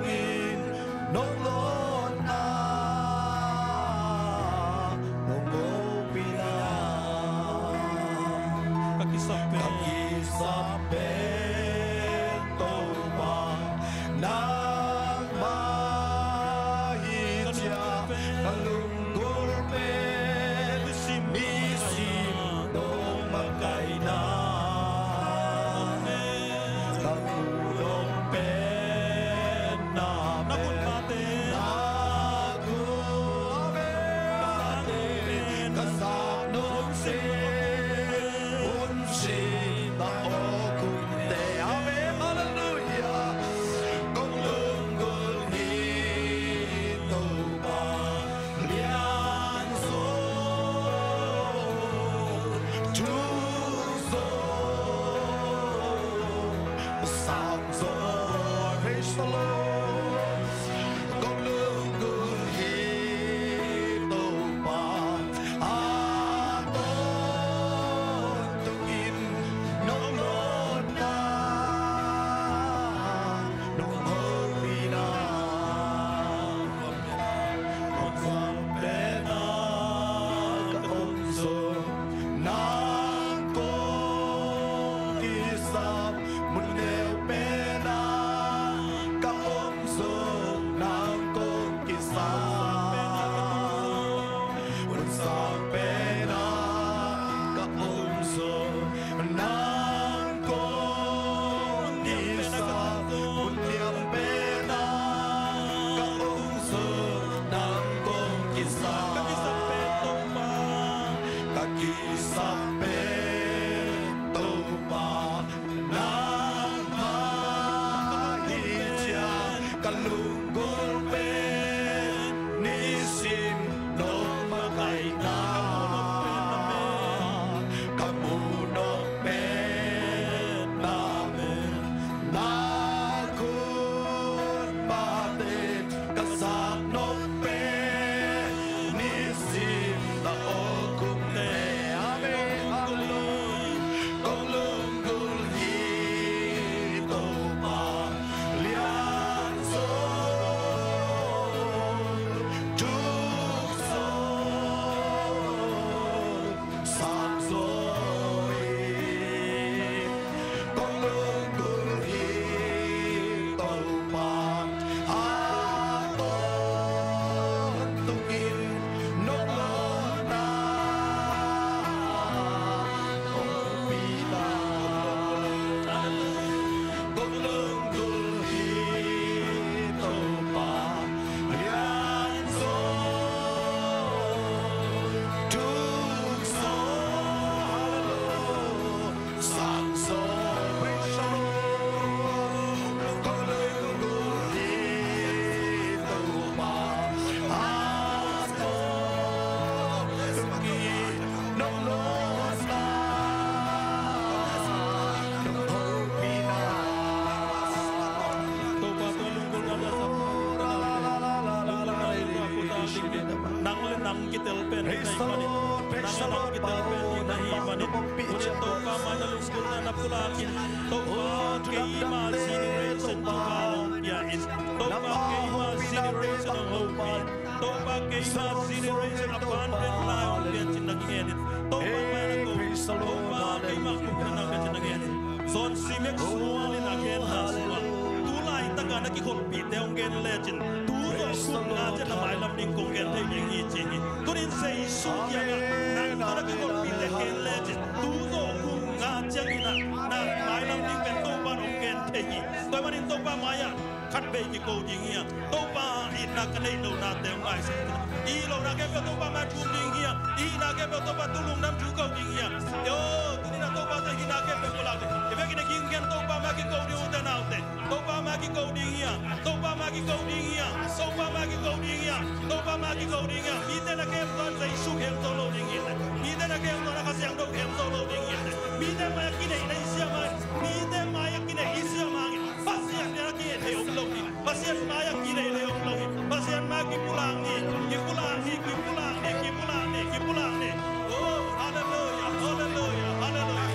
Praise the Lord, praise the Lord. Nang a nang kitelpen ding na hih manin, tuni Topa mai na lunggulhna na pulak in, Topa keima generation thupha hong pia in, Topa keima generation hong hopih in, Topa keima generation abundant life hong pia cin na kingen in, Topa mai na ko, Topa keima gupkhiatna hong pia cin na kingen in. John Simek sual in a genna sungah, tu laitaka na kikholhpihte hong gen lecin, tu zawh kum nga ciang na mailam ding kong gen thei ding hi ci hi. Tunin Jesu kiangah nang tawh na kikholhpihte gen lecin, tu zawh kum nga ciangin ah na mailam ding pen Topa in hong gen thei hi. Tua ahih manin Topa mai-ah khatvei kiko ding hi a, Topa itna ka neih lohnate hong naisak ding hi. I hih lohna khempeuh Topa mai thum ding hi a, i hihna khempeuh Topa thu lungdam thu ko ding hi a. Yo, tuni-in a Topa tawh hihna khempeuh pulak in, i vekin a ging gen Topa mai kiko ding, ute naute. Topa mai kiko ding hi a, Topa mai kiko ding hi a, Topa mai kiko ding hi a, Topa mai kiko ding hi a. Mite na kem tuan Jesu kem zo lo ding hi a. Mite na kem tuan a Kha Siangtho kem zo lo ding hi a. Mite mai-ah kineihna i siam a, mite mai-ah kineih i siam a, Pasian mai-ah kineih thei om lo hi. Pasian mai-ah kineih thei om lo hi. Pasian mai-ah kipulak ni, kipulak ni, kipulak ni, kipulak ni, kipulak ni. Oh, hallelujah, hallelujah, hallelujah.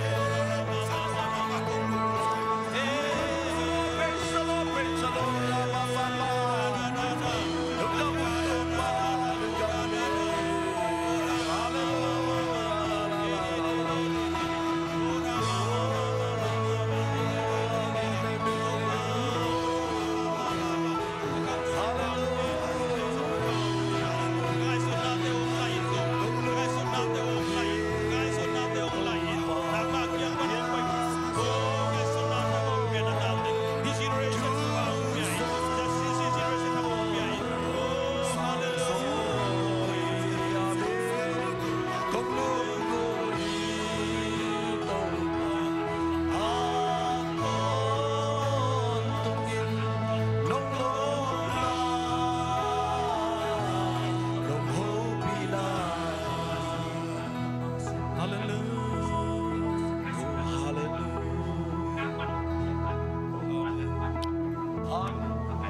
Praise the Lord, praise the Lord. Hallelujah.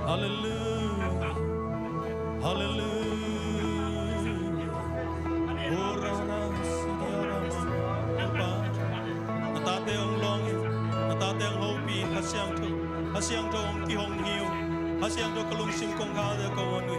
Hallelujah. Hallelujah. Hallelujah. Ora, ora, sidiara, mama, papa. Na tate hong lawng in, na tate hong hopih in, Kha Siangtho, Kha Siangtho hong kihong hi uh. Kha Siangtho ka lungsim kongkhakte kong hon uh hi.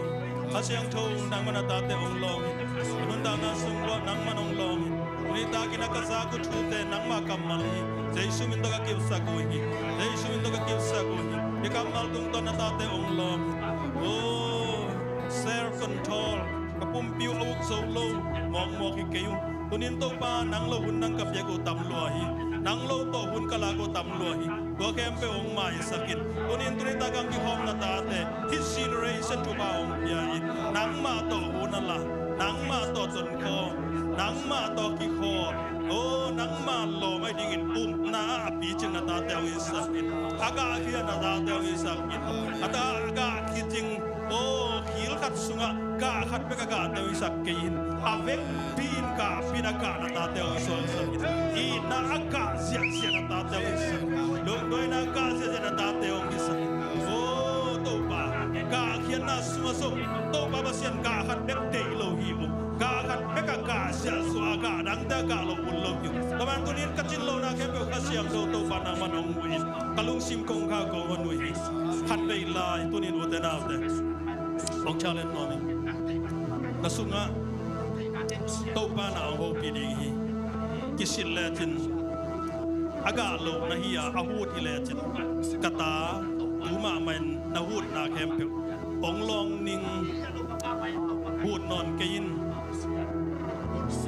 Kha Siangtho nangmah na tate hong lawng in. Ka nuntakna sung uah nangmah hong lawng in. Tuni takin a ka zak uh thute nangmah kammal hi. Jesu min tawh ka kipsak uh hi. Jesu min tawh ka kipsak uh hi. Hih kammal tungtawn na tate hong lawng in. Oh, self control. Ka pumpi uh a uk zo lo, mawkmawk hi kei uh. Tunin Topa nang lo hun nang ka piak uh tam lua hi. Nang lo tawh hun ka lak uh tam lua hi. Tua khempeuh hong maisak in. Tunin tuni tak hong kikhawm na tate, hih generation thupha hong pia in. Nangmah tawh hun a la, nangmah tawh tonkhawm, nangmah tawh kikhawl. Oh, nangmah lawm ahi dingin upna a picing na tate hong hisak in. A gah khia na tate hong hisak in. A ta a gah khicing, oh, khil khat sungah gah khat bek a gahte hong hisak kei in. A vekpi in gahpi in a gah na tate hong suaksak in. Itna a gah ziahziah na tate hong hisak in. Lungduaina a gah ziahziah na tate hong hisak in. Oh, Topa, gah khiatna sungah zong Topa Pasian gah khat bek deih lo hi uh. Gah khat bek a gah ziahziah a gah dangte a gah lo un lo hi uh. Tua man tunin ka cin lohna khempeuh Kha Siangtho Topa nangman hong huh in. Ka lungsim kongkhak kong hon uh hi. Khatvei lai tunin ute naute, hong challenge nuam ing. Na sungah Topa na hong hopih ding hi. Kisit lecin a gah lo na hi a, a hut hi lecin, ka ta, tu mahmah in na hutna khempeuh hong lawng ning, hut nawn kei in,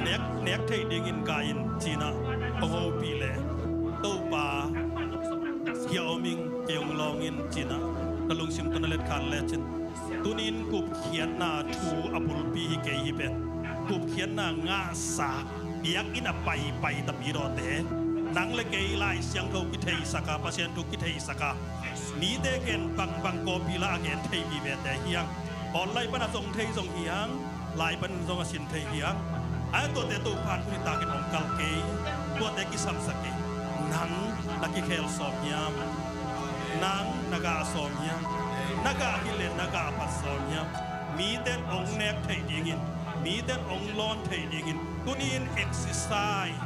nek, nek theih dingin kai in, ci-in ah hong hopih leh, Topa, hia om ing, kei hong lawng in, ci-in ah na lungsim tawh na letkhan lecin, tunin gupkhiatna thu a bulpi hi kei hi pen. Gupkhiatna ngahsa, biakinn a paipai tapi dawte, nang le kei Lai Siangtho kitheihsak a, Pasian thu kitheihsak a, mite gen bangbang copy la a gen thei vivete hi hang. Online pan a zong thei zong hi hang, lai pan zong a sin thei hi hang. A tuate Topa'n tuni takin hong kal kei, tuate kisapsak kei. Nang na kikhel sawm hiam? Nang na gah sawm hiam? Na gah hi leh na gah phat sawm hiam? Mite hong nek theih dingin Mite hong lawn thei dingin tuni-in exercise,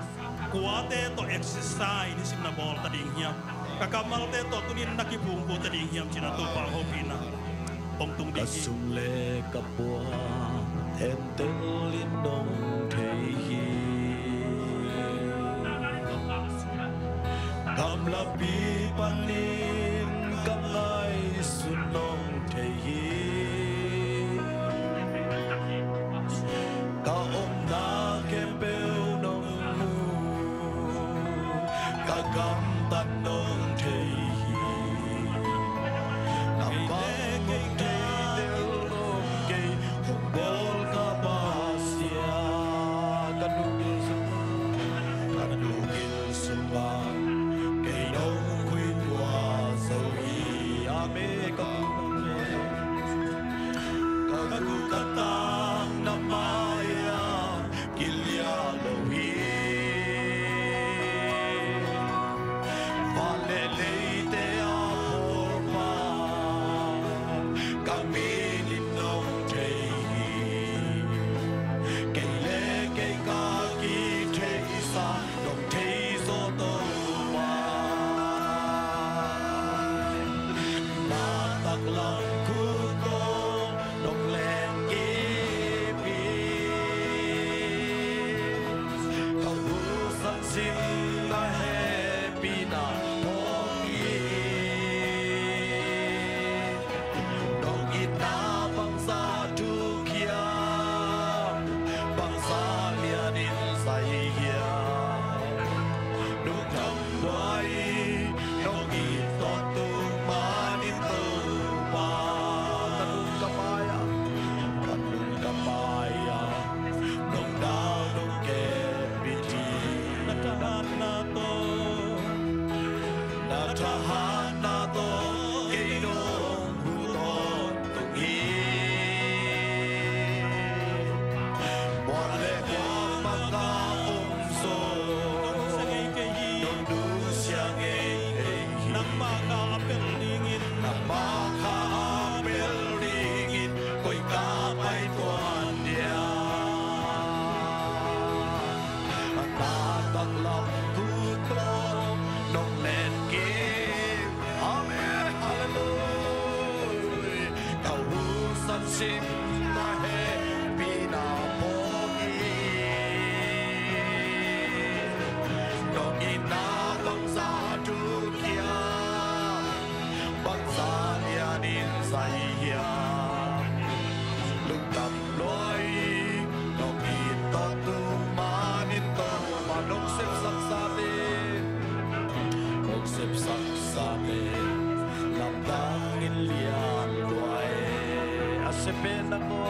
kuate tawh exercise nisim na bawl ta ding hiam? Ka kammalte tawh tuni-in na kiphungphu ta ding hiam cih na Topa hopihna hong tung ding hi. Ka sum le ka puan entel in nong thei hi. Gamlapi panin ka ngaihsun nong thei hi. Ka omna khempeuh nong mu, ka gamtat nong thei hi. Nangmah kei thei tel nong kei, hong bawl ka Pasian. Ka nungin, ka nungin sungah kei nong khuitua zo hi. Amen. Ka nungin, ka gu ka tang na mai-ah kiliah lo hi. Van le leite a pawlpa ka mit in nong thei hi. Kei le kei ka kitheihsa nong thei zaw Topa. Na taklam khut tawh nong lenkip hi. Ka husan sim na hehpihna phawk hi. Nong itna bangzah thuk hiam, bangzah lianin zai hiam? Lungdam lua hi, nong it tawh tung manin Topa. Ka lung ka mai-ah, ka lung ka mai-ah nong dal nong kepit hi. Na thahatna tawh, na thahatna tawh kei nong hu tawntung hi. Mual le kuaman ka om zong nong nusia ngei hi. Nangmah kha a pel dingin, nangmah kha a pel dingin koi ka pai tuan dia? Na taklam khut tawh nong lenkip. Amen. Halleluiah. Ka husan sim na hehpihna phawk hi. Nong itna bangzah thuk hiam, bangzah lianin zai hiam? Lungdam lua hi, nong it tawh tung manin Topa. Nong sepsak sate, nong sepsak sate lamdangin lian lua hi. A siapen nang aw,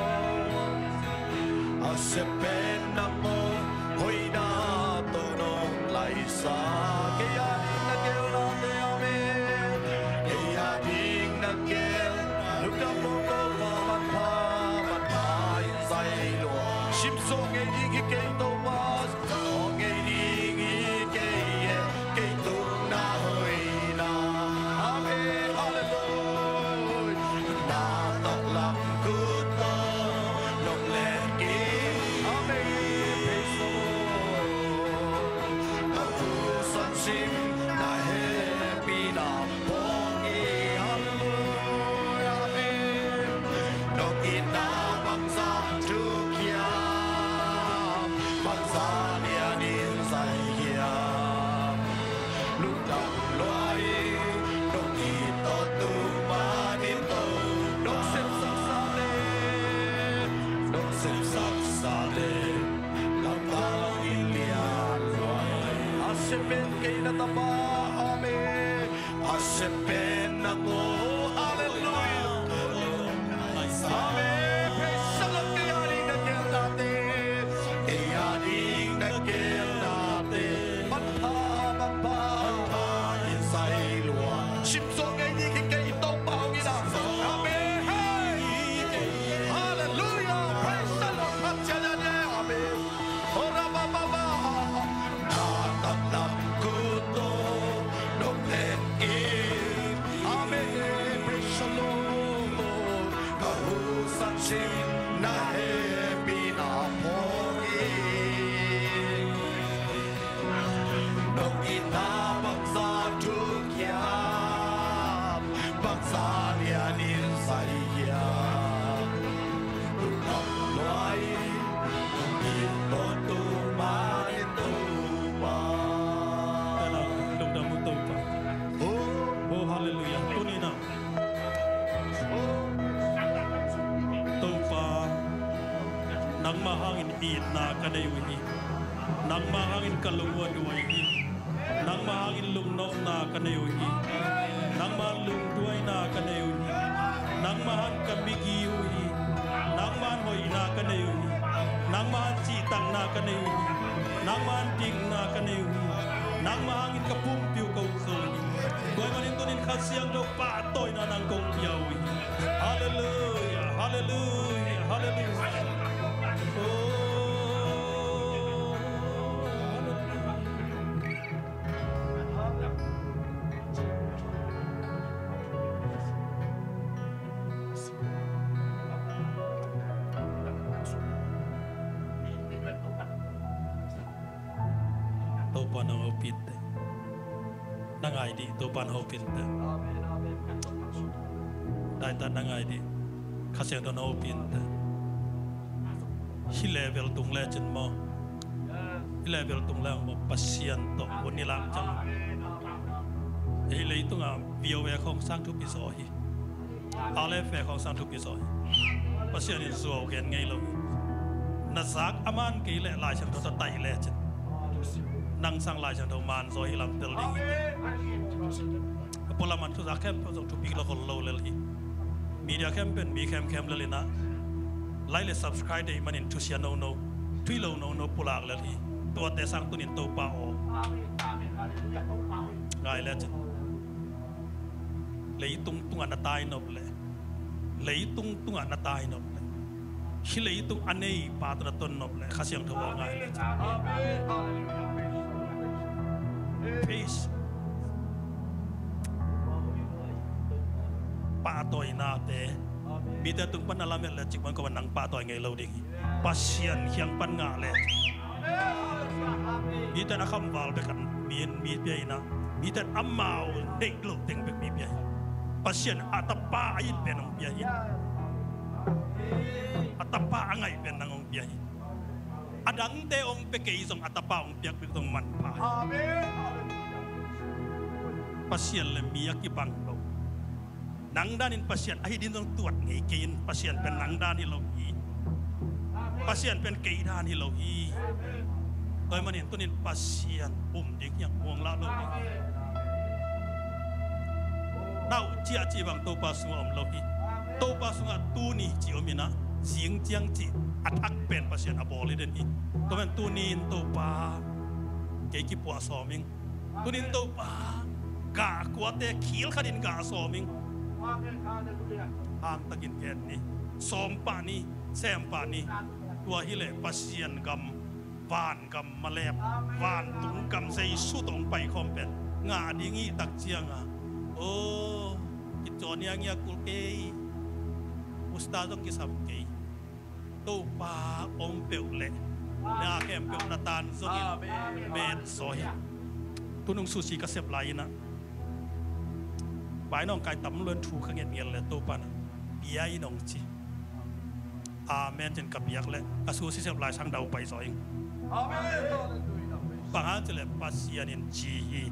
a siapen nang aw, hoihna tawh nong laisa. Kei a ding na gelnate, amen. Kei a ding na gel, lungdam lua Topa, manpha, manpha in zai lua. Sim zawh ngei ding hi kei Topa, zawh ngei ding hi kei e, kei tungah hoihna. Amen. Halleluiah. Na taklam khut tawh nong lenkip. Amen. Praise the Lord. Ka husan sim na hehpihna phawk hi. Halleluiah. Amen. Nong itna bangzah thuk hiam, bangzah lianin zai hiam? Lungdam lua hi, nong it tawh tung manin Topa. Nong sepsak sate, nong sepsak sate lamdangin lian lua hi. A siapen kei na tapa, amen. A siapen nang aw, halleluiah. Amen. Praise the Lord. Kei a ding na gelnate, kei a ding na gelnate manpha, manpha, manpha in zai lua. Sim zawh ngei ding hi kei Topa hong in a. Amen. Hey. Halleluiah. Praise the Lord. Amen. Ora ba ba ba. Na taklam khut tawh nong lenkip. Amen. Praise the Lord. Ka husan sim na hehpihna Nangmah hangin itna ka nei uh hi. Nangmah hangin ka lung uh a duai hi. Nangmah hangin lungnopna ka nei uh hi. Nangmah hangin lungduaina ka nei uh hi. Nangmah hangin ka migi uh hi. Nangmah hangin hoihna ka nei uh hi. Nangmah hangin cihtakna ka nei uh hi. Nangmah hangin dikna ka nei uh hi. Nangmah hangin ka pumpi uh ka ukzo uh hi. Tua ahih manin tunin Kha Siangtho pahtawina nang kong pia uh hi. Halleluia, halleluia, halleluia. Oh, halleluia. Topa nang hopih in teh. Nang ngai dih, Topa nang hopih in teh. Daitat nang ngai dih, Kha Siangtho nang hopih in teh. Hih level tung lecin maw? Hih level tung leng maw, Pasian tawh hun i lak ciang. Hih leitungah V O A khawng sang thupi zaw hi. R F A khawng sang thupi zaw hi. Pasian in zuau gen ngei lo hi. Na zak a man kei leh Lai Siangtho tawh taih lecin, nang sang Lai Siangtho man zaw hi lam tel ding hi. A pualam an thuzak khempeuh zong thupi lo khol lo lel hi. Media khempeuh in mi khemkhem lel in ah, like le subscribe deih manin thusia nono, thupi lo nono pulak lel hi. Tuate sang tunin Topa aw, ngai lecin. Leitung tungah na tai nop leh, leitung tungah na tai nop leh, hih leitung a nei pa tawh na ton nop leh, Kha Siangtho aw, ngai lecin. Peace. Pahtawinate, mite tung pan na lamet leh, cikmah in kong nang pahtawi ngei lo ding hi. Pasian kiang pan ngah leh, mite in a khamval bek an mi, mi pia in ah, mite in amau neih loh teng bek mi pia hi. Pasian a tapa a it pen hong pia hi. A tapa a ngaih pen nang hong pia hi. A dangte hong pia kei zong a tapa hong piak bek zong manpha hi. Pasian le mi a kibang lo. Nang danin Pasian ahi ding zong tuat ngei kei in, Pasian pen nang dan hi lo hi. Pasian pen kei dan hi lo hi. Tua ahih manin tunin Pasian um ding hiam, muang lah lo ding. Nau ciahcih bang Topa sungah om lo hi. Topa sungah tuni cih om in ah, zing ciang cih a thak pen Pasian a bawl hi den hi. Tua ahih manin tuni in Topa, kei kipuah sawm ing. Tunin Topa, gah kuate khil khatin gah sawm ing. Hangtakin gen ni, sawm pah ni, sem pah ni. Tua hileh Pasian gam, van gam malep, vantung gam Jesu tawh hong paikhawm pen ngah ding i tak ciangah, aw, kicawn hiang hi a kul kei, pusta zong kisam kei. Topa om peuh leh na khempeuh na tan zongin met zaw hi. Tunung susi ka sep lai in ah, pai nawngkai tam lua in thu ka ngetnget leh Topa in ah, bia in hong ci. Amen cin ka biak leh ka susi sep lai sang dau pai zaw ing. Bang hang cih leh Pasian in ci hi.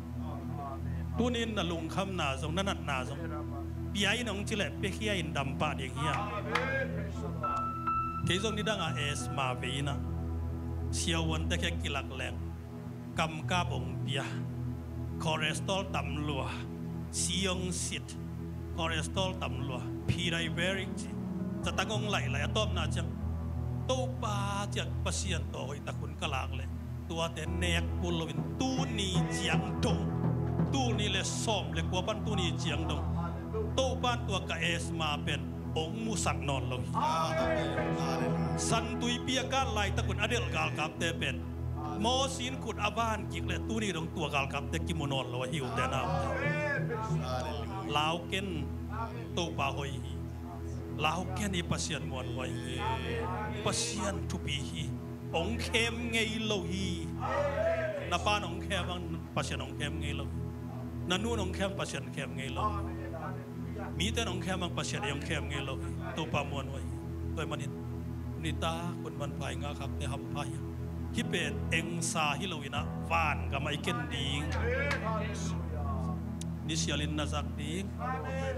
Tunin na lungkhamna zong, na natna zong, bia in hong ci leh piakhia in dam pah ding hiam? Kei zong nidangah asthma vei in ah, siavuante khia kilak leng, kamkap hong pia, cholesterol tam lua, si hong sit, cholesterol tam lua, pre-diabetic ci, zatang hong laih laih, a tawpna ciang Topa ciang Pasian tawh hoihtak hun ka lak leh, tuate nek kul loin tuni ciang dong, tuni le sawm le kua pan tuni ciang dong, Topa in tua ka asthma pen hong musak nawn lo hi. Amen. Hallelujah. Santuipi a kan laitak un a delh galkapte pen Mosi in khut a van kik leh tuni dong tua galkapte kimu nawn lo ahi uh te na. Amen. Hallelujah. Lau ken, Topa hoih hi. Lau ken hi, Pasian muanhuai hi. Pasian thupi hi. Hong khem ngei lo hi. Na pa'n hong khem hang, Pasian hong khem ngei lo hi. Na nu'n hong khem, Pasian khem ngei lo hi. Mite'n hong khem hang, Pasian ei hong khem ngei lo hi. Topa muanhuai hi. Tua ahih manin nitak hun manpha i ngahkhakte hampha hi. Hih pen engsa hi lo in ah, van gam ah i ken ding. Nisialin na zat ding.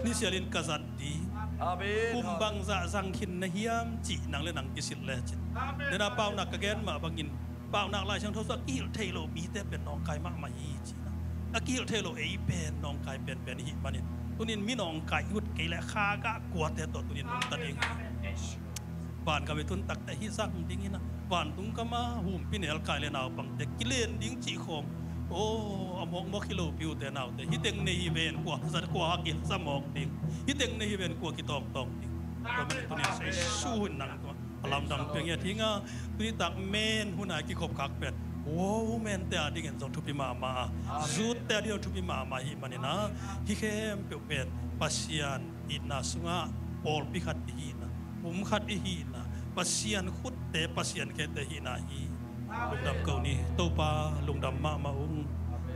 Nisialin ka zat ding. Amen. Kum bangzah zang khin na hiam cih nang le nang kisilh lecin. Amen. Nena paunak ka gen mah bangin, paunak Lai Siangtho sungah kihilh thei lo mite pen nawngkai mahmah hi cihna. A kihilh thei lo ei pen nawngkai penpen i hih manin, tunin mi nawngkai i ut kei leh kha gah kuate tawh tunin nungta ding hi. Van gam i tun takte hih zang dingin ah, vantung gama humpi nelkai le naupangte kilen ding cih khawng, aw, a mawkmawk hi lopi ute naute, hih teng nei hi ven kua za, kua a kiza mawk ding, hih teng nei hi ven kua kitawngtawng ding. Tua manin tunin Jesu in nang tua a lamdang pia ngiat hi nga. Tuni tak men hun a i kikhop khak pen, wow, mente a dingin zong thupi mahmah a, zute a dingin thupi mahmah hi manin ah, hih khempeuh pen Pasian itna sungah pawlpi khat i hihna, pum khat i hihna, Pasian khutte, Pasian khete hihna hi. Lungdam ko ni, Topa, lungdam mahmah ung.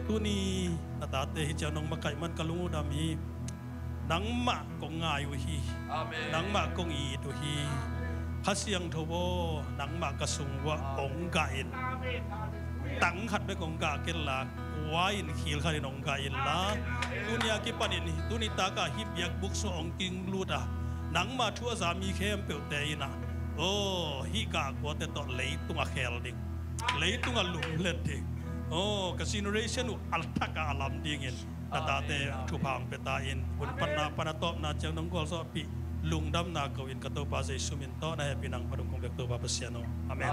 Tuni na tate hi ciang nong makaih man ka lung uh dam hi. Nangmah kong ngai uh hi. Amen. Nangmah kong it uh hi. Kha Siangtho aw, nangmah ka sung uah hong gah in. Amen. Tang khat bek hong gah ken la, kua in khil khat in hong gah in la. Tuni a kipanin, tuni takah hih biakbuk sungah hong kinglut a, nangmah thu a za mi khempeuhte in ah, aw, hih gah kuate tawh leitung a khel ding, leitung a lumlet ding, aw, ka generation uh a thak a lam dingin na tate thupha hong pia ta in. Hun panna pan a tawpna ciang nong gualzawhpih lungdamna ko in ka Topa Jesu min tawh, na hehpihna hong phat ung kong bek Topa Pasian aw. Amen.